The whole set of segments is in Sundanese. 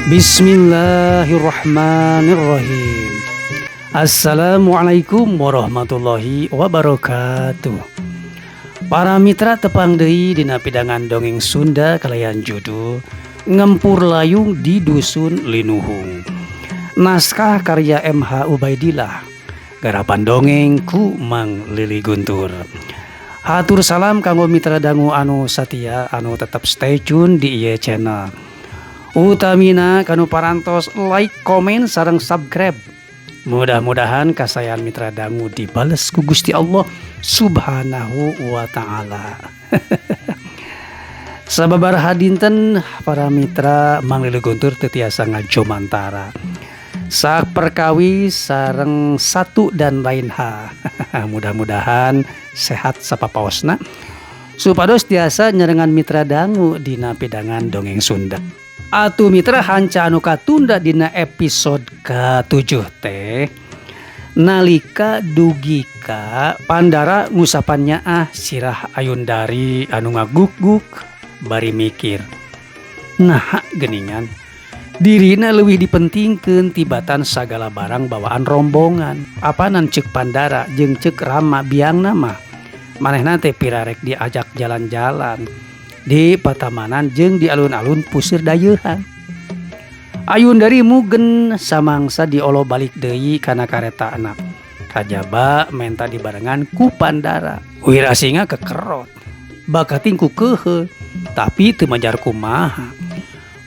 Bismillahirrahmanirrahim. Assalamualaikum warahmatullahi wabarakatuh. Para mitra, tepang deui dina pidangan dongeng Sunda kalayan judul Ngempur Layung di Dusun Linuhung. Naskah karya MH Ubaidillah. Garapan dongeng ku Mang Lili Guntur. Hatur salam kanggo mitra dangu anu satia, anu tetap stay tune di ieu channel. Utamina kanu parantos like, komen, sareng subscribe. Mudah-mudahan kasayan mitra dangu dibales ku Gusti Allah Subhanahu wa Ta'ala. Sababaraha dinten para mitra, Mang Lili Guntur teu tiasa ngajomantara. Saperkawis sareng satu dan lain hal. Mudah-mudahan sehat sapapaosna supados tiasa nyarengan mitra dangu dina pidangan dongeng Sunda. Atuh mitra, hanca anu katunda dina episode ke-7 teh nalika dugi ka Pandara ngusapan nyaah sirah Ayundari anu ngaguk-guk bari mikir. Nah, geningan dirina leuwih dipentingkeun tibatan sagala barang bawaan rombongan. Apanan ceuk Pandara jeung ceuk Rama biangna mah manehna teh pirarek diajak jalan-jalan di patamanan jeung di alun-alun puseur dayeuhan. Ayundari mugen samangsa diolo balik deui kana karetana. Kajaba menta dibarengan ku Pandara. Wirasinga kekerot. Bakating ku kehe, tapi teu majar kumaha.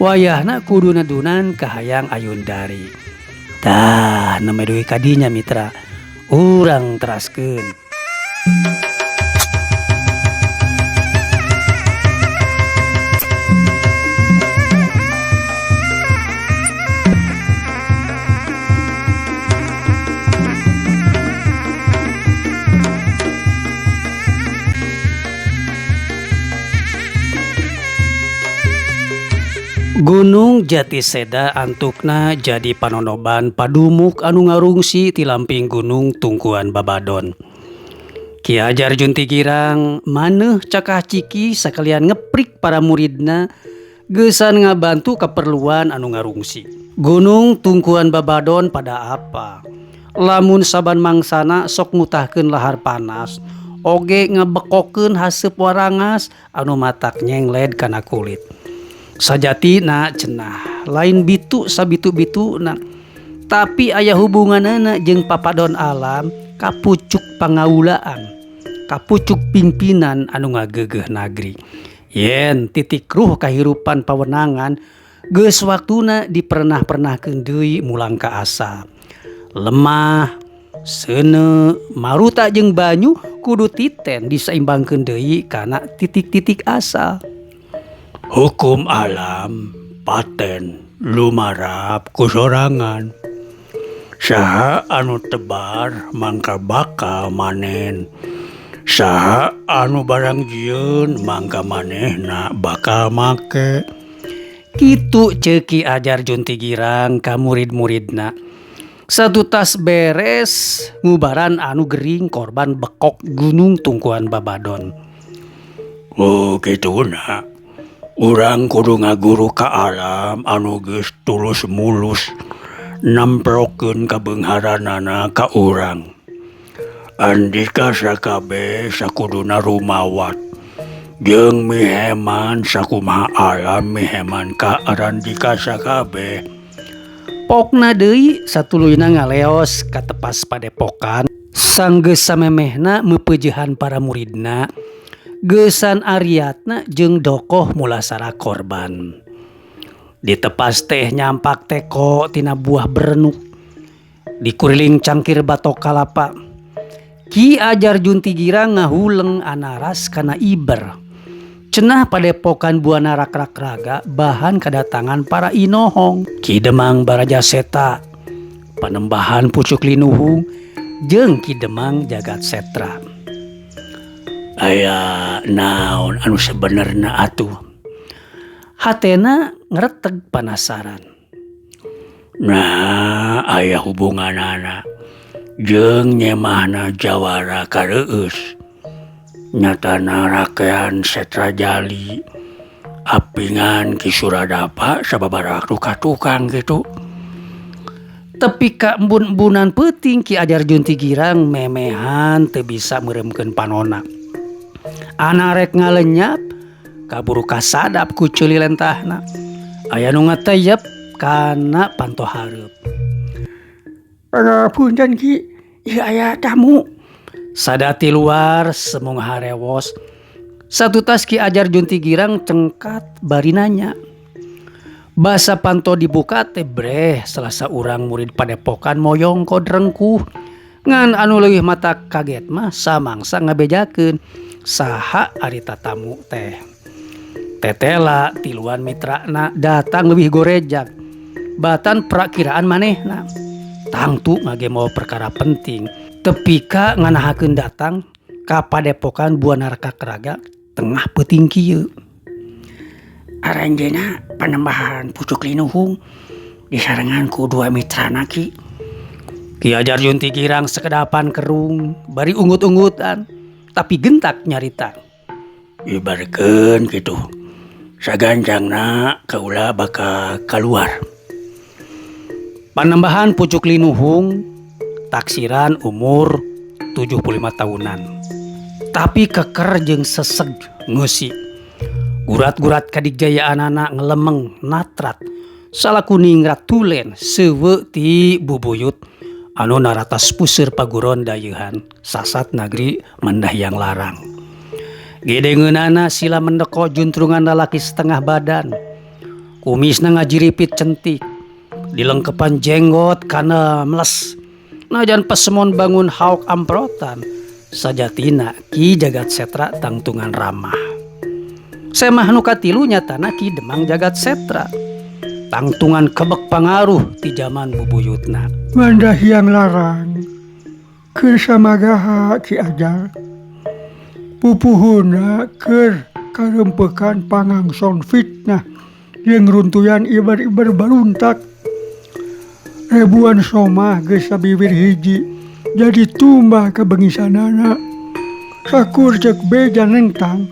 Wayahna kudu nedunan kahayang Ayundari. Tah, nembe dugi ka dinya mitra. Urang teraskeun. Gunung Jatiseda antukna jadi panonoban padumuk anu ngarungsi ti lamping Gunung Tungkuan Babadon. Ki Hajar Junti Girang maneuh cakah ciki sakalian ngeprik para muridna geusan ngabantu keperluan anu ngarungsi. Gunung Tungkuan Babadon pada apa? Lamun saban mangsana sok ngutahkeun lahar panas, oge ngabekokeun haseup warangas anu matak nyengled kana kulit. Sajatina cenah lain bitu sabitu-bituna, tapi aya hubunganana jeung papadon alam kapucuk pangaulaan, kapucuk pimpinan anu ngagegeh nagri. Yen titik ruh kahirupan pawenangan geus waktuna dipernah-pernahkeun deui mulang ka asa. Lemah, seuneu, maruta jeung banyu kudu titen disaimbangkeun deui kana titik-titik asal. Hukum alam paten lumarap ku sorangan. Saha anu tebar mangka bakal manen. Saha anu barang jieun mangka manehna bakal make. Kitu ceuk Ki Ajar Junti Girang ka murid-muridna. Satutas beres ngubaran anu gering korban bekok Gunung Tungkuan Babadon. Oh kitu na. Urang kudu ngaguru ka alam anu geus tulus mulus namprokeun kabeungharanana ka urang. Andika sakabeh sakuduna rumawat jeung miheman sakumaha alam miheman ka arandika sakabeh. Pokna deui satuluyna ngaleos ka tepas padepokan sanggeus samemehna meupeujehan para muridna. Geusan Ariatna jeung dokoh mulasara korban. Ditepas teh nyampak teko tina buah berenuk. Dikuriling cangkir batok kalapa. Ki Ajar Junti Girang ngahuleng anaras kana iber. Cenah padepokan Buana Rakrak Raga bahan kedatangan para inohong. Ki Demang Baraja Seta, Panembahan Pucuk Linuhung, jeung Ki Demang Jagat Setra. Aya naon anu sebenarna atuh? Hatena Ngereteg panasaran. Nah aya hubunganana jeung nyemahna jawara kareueus. Nyatana rakean Setrajali apingan Ki Suradapa sababaraha tukang gitu. Tepi ka embun-embunan peuting Ki Ajar Junti Girang memehan teu bisa meureumkeun panona. Ana rek ngalenyap kaburu kasadap ku ceuli lentahna. Aya nu ngateyep kana panto hareup. Punten Ki, ieu aya tamu. Sadati luar semung harewos. Satutas Ki Ajar Junti Girang cengkat bari nanya. Basa panto dibuka teh breh salah saurang murid padepokan moyong kod rengkuh. Ngan anu leuwih mata kaget mah samangsa ngabejakeun saha ari tatamu teh. Tetela tiluan mitrana datang leuwih gorejak. Batan prakiraan manehna. Tangtu ngage mau perkara penting. Tepi ka nganahakeun datang ka padepokan Buana Raka tengah peuting kieu. Aranjeuna panembahan Pucuk Linuhung disarengan ku dua mitrana Ki. Ki Ajar Junti Girang sekedapan kerung bari ungut-ungutan tapi gentak nyarita. Ibarkeun kitu. Sagancangna kaula bakal kaluar. Panembahan Pucuk Linuhung taksiran umur 75 tahunan. Tapi keker jeung seseg ngeusi. Gurat-gurat kadigjayaanana ngelemeng natrat. Salaku ningrat tulen sewe ti bubuyut anu naratas puseur paguron dayeuhan sasat nagri Mandahyang Larang. Gedengeunana sila mendeko juntrungan lalaki setengah badan. Kumisna ngajiripit centik. Dilengkepan jenggot kana meles. Najan pesemon bangun hauk amprotan. Sajatina Ki Jagat Setra tangtungan ramah. Semah nu katilu nyatana Ki Demang Jagat Setra. Tangtungan kebek pangaruh ti jaman bubuyutna. Mandahyang Larang keur samagaha Ki Ajar. Pupuhuna keur karempekan pangangson fitnah jeung runtuyan ibar-ibar baruntak. Ribuan somah geus sabiwir hiji jadi tumbah kabengisanana. Sakur cek beja nentang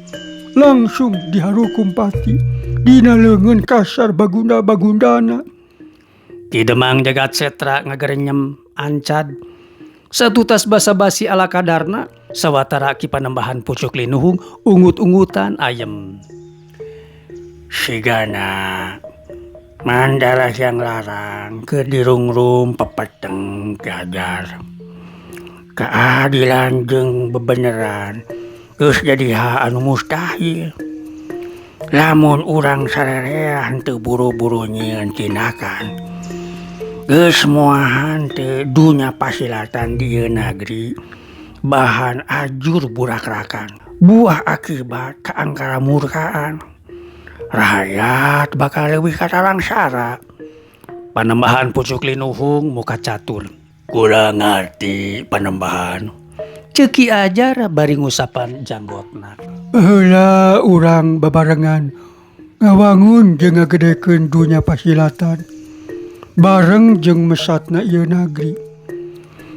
langsung diharukum pati dina leungeun kasar bagunda-bagundana. Ki Demang Jagat Setra ngagerenyem ancad. Satutas basa-basi ala kadarna sawatara Ki Panembahan Pucuk Linuhung ungut-ungutan ayem. Sigana Mandala Siang Larang keur dirungrum pepeteng Ki Ajar. Keadilan jeung bebeneran geus jadi hal anu mustahil. Lamun urang sarerea henteu buru-buru nyieun tindakan, geus moal henteu dunya pasilatan di ieu nagri bahan ajur burakrakan. Buah akibat kaangkara murkaan. Rakyat bakal leuwih katalangsara. Panembahan Pucuk Linuhung muka catur. Kula ngarti panembahan. Ceuk Ki Ajar bari ngusapan janggotna. Baheula urang babarengan ngawangun jeung ngagedekeun dunya pasilatan bareng jeung mesatna ieu nagri.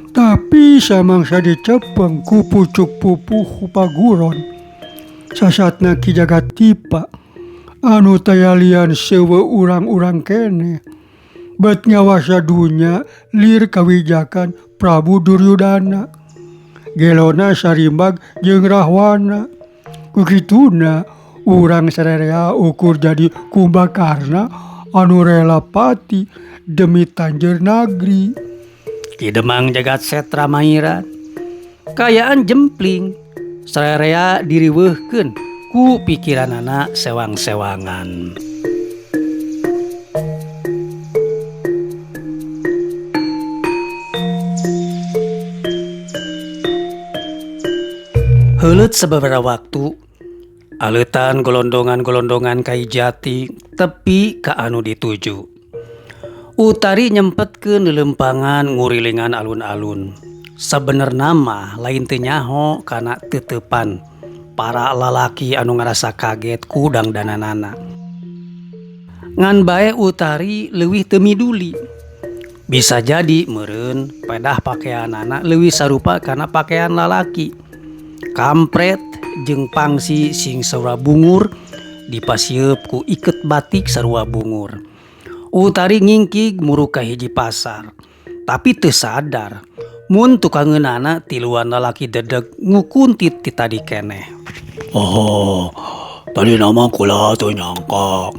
Tapi samangsa dicepeng ku pucuk pupuh paguron sasatna Ki Jagat Tipa anu tayalian sewe urang-urang keneh bet ngawasa dunya lir kawijakan Prabu Duryudana. Gelona sarimbag jeung Rahwana. Kukituna urang sarerea ukur jadi Kumbakarna anu rela pati demi tanjer nagri. Ki Demang Jagat Setra mairan kayaan jempling sarerea diriweuhkeun ku pikiranana sewang-sewangan. Heuleut sababaraha waktu aleutan golondongan-golondongan kai jati tepi ka anu dituju. Utari nyempetkeun lelempangan ngurilingan alun-alun. Sabenerna mah lain teu nyaho kana teuteupan para lalaki anu ngarasa kaget ku dangdananana. Ngan bae Utari leuwih teu miduli. Bisa jadi meureun pedah pakeanana leuwih sarupa kana pakean lalaki. Kampret jeung pangsi sing sarua bungur dipasieup ku iket batik sarua bungur. Utari ngingkig muruk ka hiji pasar. Tapi teu sadar mun tukangeunana tiluan lalaki dedeg ngukuntit ti tadi keneh. Oh, tadi nama kula teu nyangka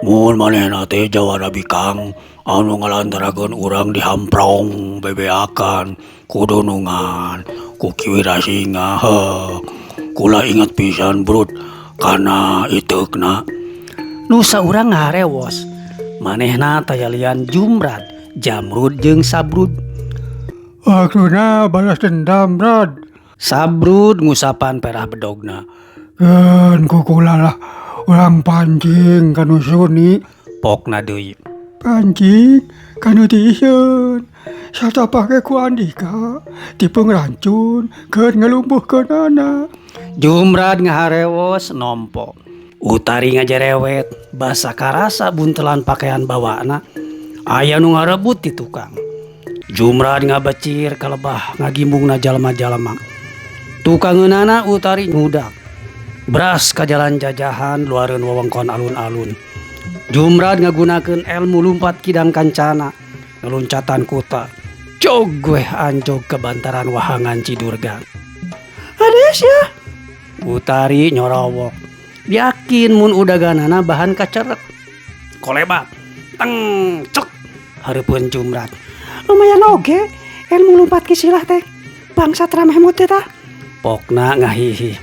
mun manehna teh jawara bikang anu ngalantarakeun urang dihamprong bebeakan ku dunungan ku Ki Wirasinga. Heuh, kula inget pisan Brud kana iteukna. Nu saurang ngaharewos manehna tayalian Jumrad, Jamrud jeung Sabrud. Waktuna balas dendam, Brad. Sabrud ngusapan perah bedogna. Keun ku kula lah urang pancing kanu Suni. Pokna deui. Pancing kanu tiiseun. Satapake ku Andika tipung rancun keur ngalumpuhkeunana. Jumrad ngaharewos nompo. Utari ngajerewet basa karasa buntelan pakaian bawana. Aya nu ngarebut ti tukang. Jumrad ngabecir kalebah ngagimbungna jalma-jalma. Tukangeunana Utari ngudak. Bras ka jalan jajahan luareun wewengkon alun-alun. Jumrad ngagunakeun elmu lumpat kidang kancana, ngaluncatan kuta. Jog weh anjog ke bantaran wahangan Cidurga. Ades ya. Utari nyorowok. Yakin mun udaganana bahan kacerek. Kolebat. Teng cek hareupeun Jumrad. Lumayan oge ilmu lumpat kisilah teh. Bangsat rameh mut teh tah. Pokna ngahihi.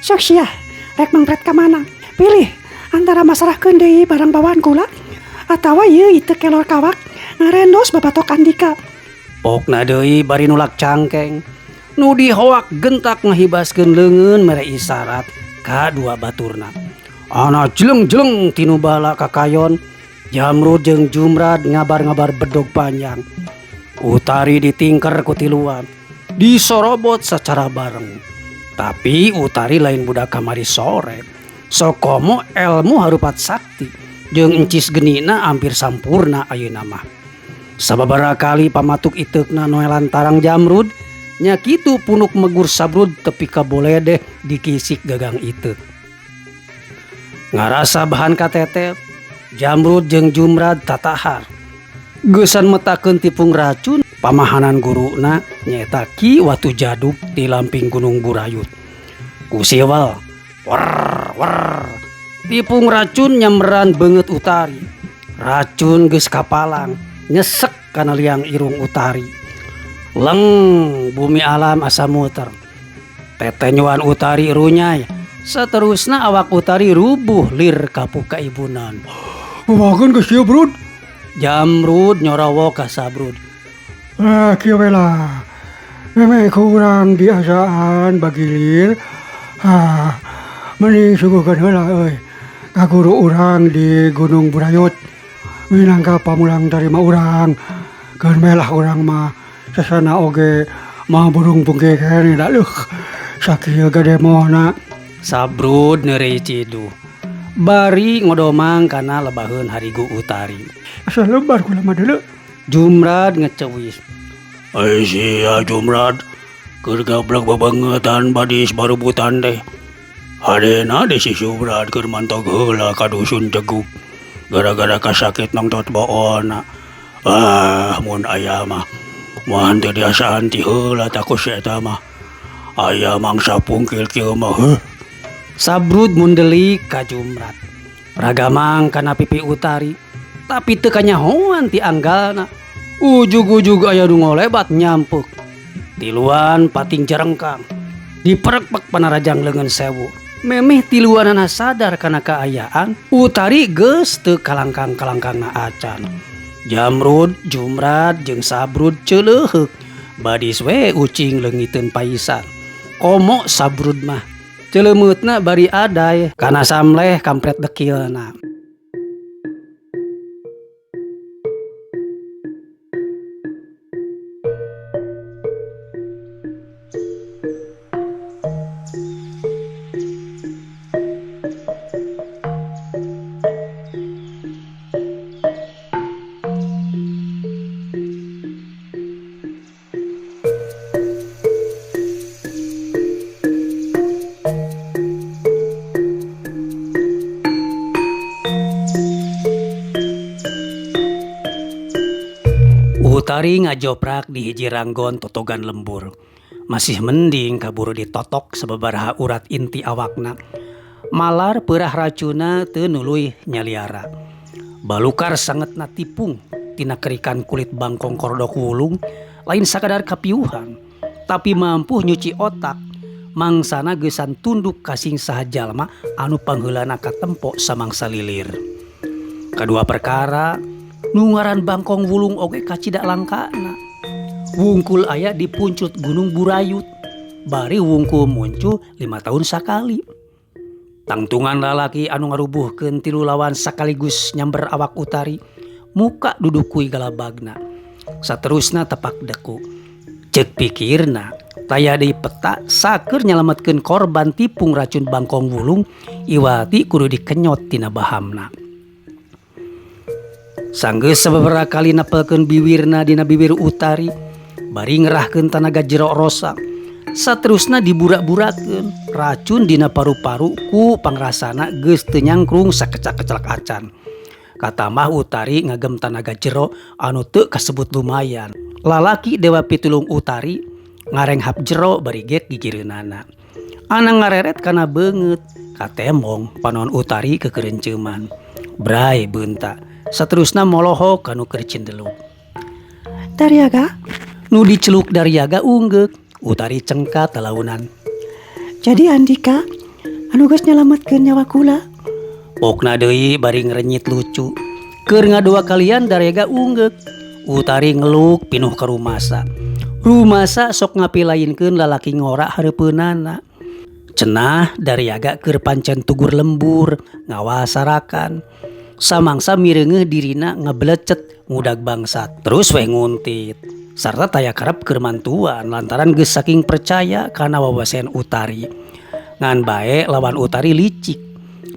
Sok sia rek mangpret ka mana? Pilih antara masrahkeun deui barang bawaan kula atawa ieu ieu kelor kawak ngarendos babatok Andika. Pokna deui bari nulak cangkeng. Nu dihoak gentak ngahibaskeun leungeun mere isarat ka dua baturna. Ana jeleng-jeleng tinu bala kakayon. Jamrud jeung Jumrad ngabar-ngabar bedog panjang. Utari ditingker ku tiluan, disorobot secara bareng. Tapi Utari lain budak kamari sore. Sokomo elmu harupat sakti jeung encis genina hampir sampurna ayeuna mah. Sababaraha kali pamatuk iteukna noelan tarang Jamrud, nya kitu punuk megur Sabrud tepi ka boledeh dikisik gagang iteuk. Ngarasa bahan katetep, Jamrud jeung Jumrad tatahar. Geusan metakeun tipung racun pamahanan guruna nyaeta Ki Watu Jadug di lamping Gunung Burayut. Ku siwel, wer wer. Tipung racun nyamberan beungeut Utari. Racun geus kapalang, nyesek kana liang irung Utari. Leng bumi alam asa muter. Tetenyuan Utari runyai. Seterusna awak Utari rubuh lir kapuk kaibunan. Kumahakeun geus ieu, Brud? Jamrud nyorowok ka Sabrud. Ah, kieu we lah. Memeh ku urang diasaan bagilir. Ah, mending suguhkeun heula euy. Ka guru urang di Gunung Burayut. Minangka pamulang tarima urang. Keun melah urang mah sasana oge mah burung pungke keneh da leuh. Sakieu gademona. Sabrud neureuy ciduh. Bari ngodomang kana lebaheun harigu Utari. Asa lebar kula mah deuleu. Jumrad ngecewis. Ai sia Jumrad, keur gablek bebangetan badis barubutan teh. Hadena deh si Jumrad keur mantog heula ka dusun Jeguk. Gara-gara kasakit nongtot boona. Ah, mun aya mah moal teu diasaan ti heula ta ku si eta mah. Aya mangsa pungkil kieu mah heuh. Sabrud mundelik ka Jumrad. Ragamang kana pipi Utari, tapi teu kanyahoan ti anggalna. Ujug-ujug aya nu ngolebat nyampuk. Tiluan pating jerengkang. Diperekpek panarajang leungeun sewu. Memeh tiluanana sadar kana kaayaan, Utari geus teu kalangkang-kalangkangna acan. Jamrud, Jumrad jeung Sabrud ceuleuheuk. Badis we ucing leungiteun paisan. Komo Sabrud mah celemeutna bari adai kana samleh kampret dekilna. Utari ngajoprak di hiji ranggon totogan lembur. Masih mending kaburu ditotok sababaraha urat inti awakna. Malar peurah racunna teu nuluy nyaliara. Balukar sangetna tipung tina kerikan kulit bangkong korodok wulung lain sakadar kapiuhan, tapi mampu nyuci otak. Mangsana geusan tunduk kasing saha jalma anu pangheulana katempo samangsa lilir. Kadua perkara nu ngaran bangkong wulung oge kacida langkana. Wungkul aya di puncut Gunung Burayut. Bari wungkul muncul 5 tahun sakali. Tangtungan lalaki anu ngarubuhkeun 3 lawan sakaligus nyamber awak Utari. Muka dudukui galabagna. Saterusna tepak deku. Cek pikirna taya deui peta saker nyalametkeun korban tipung racun bangkong wulung iwati kudu dikenyot tina bahamna. Sanggeus sababaraha kali nepelkeun biwirna dina biwir Utari, bari ngerahkeun tanaga jero rosa. Saterusna diburak-burakeun racun dina paru-paru ku pangrasana geus teu nyangkrung sakecak-kecelak acan. Katamah Utari ngagem tanaga jero anu teu kasebut lumayan. Lalaki dewa pitulung Utari ngarenghap jero bari get gigireunana. Anang ngareret kana beungeut, katemong panon Utari kekerenceuman. Bray beunta. Saterusna molohok kanu keur cindeluk. Daryaga? Nu diceluk Daryaga unggeuk. Utari cengkat talaunan. Jadi Andika anu geus nyalametkeun nyawa kula. Pokna deui bari ngrenyit lucu. Keur ngadua kalian Daryaga unggeuk. Utari ngeluk pinuh ka rumasa. Rumasa sok ngapilainkeun lalaki ngora hareupeunana. Cenah Daryaga keur pancen tugur lembur ngawasarakan. Samangsa mireungeuh dirina ngeblecet ngudag bangsat. Terus weh nguntit. Sarta taya karep keur mantuan lantaran geus saking percaya kana wawasen Utari. Ngan bae lawan Utari licik.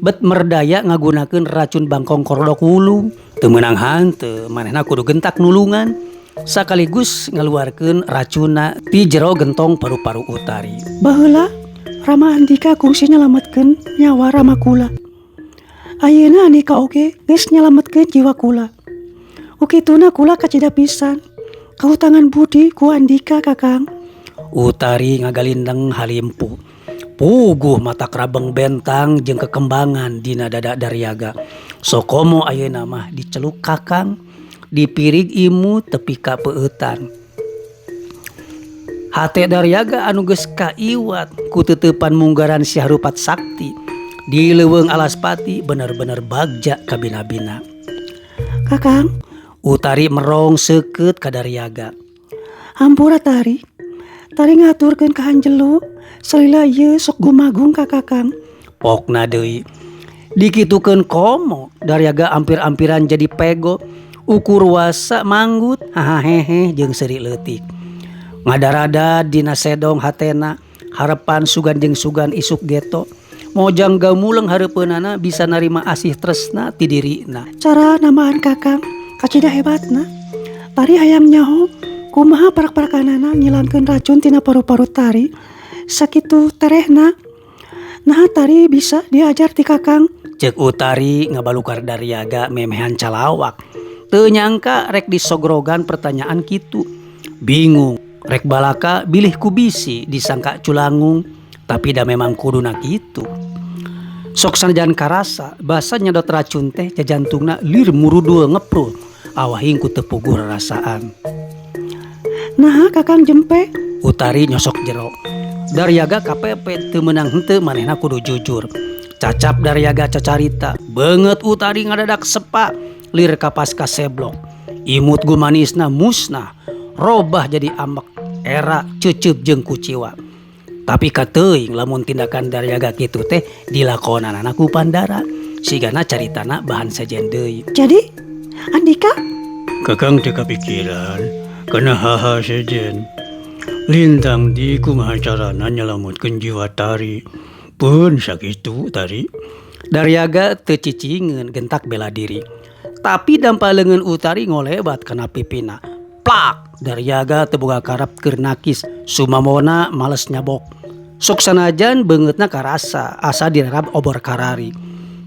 Bet merdaya ngagunakeun racun bangkong korodok wulung. Teu meunang hanteu, manehna kudu gentak nulungan. Sakaligus ngaluarkeun racunna ti jero gentong paru-paru Utari. Baheula Rama Andika kungsi nyalametkeun nyawa Rama kula. Ayeuna Andika oge geus nyalametkeun jiwa kula. Ukituna kula kacida pisan. Kahutangan budi ku Andika Kakang. Utari ngagalindeng halimpu. Puguh mata krabeng bentang jeung kekembangan dina dada Daryaga. Sokomo ayeuna mah diceluk Kakang, dipirig imu tepi ka peueutan. Hate Daryaga anu geus kaiwat ku teteupan munggaran si harupat sakti. Di leuweung Alaspati bener-bener bagja kabina-bina. Kakang, Utari merong seukeut ka Daryaga. Hampura Tari. Tari ngaturkeun ka hanjelu, salila ieu sok gumagung ka Kakang. Pokna deui. Dikitukeun komo, Daryaga ampir-ampiran jadi pego. Ukur wasa manggut, hahahehe jeung seuri leutik. Ngadarada dina sedong hatena, harepan sugan jeung sugan isuk geto. Mojang gamuleng hareupeunana bisa narima asih tresna ti dirina. Cara namaan Kakang kacida hebatna. Tari hayang nyaho kumaha parak-parakanana ngilangkeun racun tina paru-paru Tari. Sakitu terehna. Naha Tari bisa diajar ti Kakang. Ceuk Utari ngabalukar Daryaga memehan calawak. Teu nyangka rek disogrogan pertanyaan kitu. Bingung, rek balaka bilih ku bisi disangka culangung, tapi da memang kuduna kitu. Sok sanajan karasa, basa nyedot racun teh jajantungna lir murudul ngeprul. Awahing ku teu puguh rarasaan. Naha Kakang jempe? Utari nyosok jero. Daryaga kapepet teu meunang henteu manehna kudu jujur. Cacap Daryaga cacarita, beungeut Utari ngadadak sepa, lir kapas kaseblok. Imut gumanisna musnah, robah jadi ambek, era ceuceup jeung kuciwa. Tapi kateuing lamun tindakan Daryaga kitu teh dilakonanana ku Pandara. Sigana caritana bahan sejen deui. Jadi Andika? Kakang teu kapikiran kana haha sejen. Lintang di kumaha carana nyalametkeun jiwa Tari. Pun sakitu Tari. Daryaga teu cicingeun gentak bela diri. Tapi dampa leungeun Utari ngolebat kana pipina. Plak! Daryaga teu boga karep keur nakis. Sumamona males nyabok. Sok sanajan beungeutna karasa asa dirarab obor karari.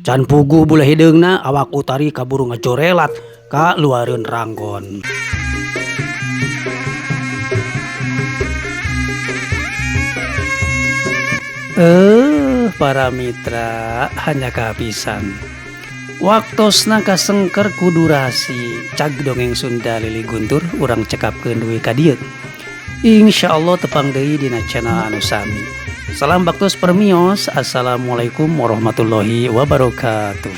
Can puguh bule hideungna awak Utari kaburu ngajorelat ka luareun ranggon. Eh para mitra hanjakal pisan. Waktosna kasengker ku durasi cag dongeng Sunda Lili Guntur urang cekapkeun dugi ka dieu. Insya Allah tepang deui dina channel anu sami. Salam baktos permios. Assalamualaikum warahmatullahi wabarakatuh.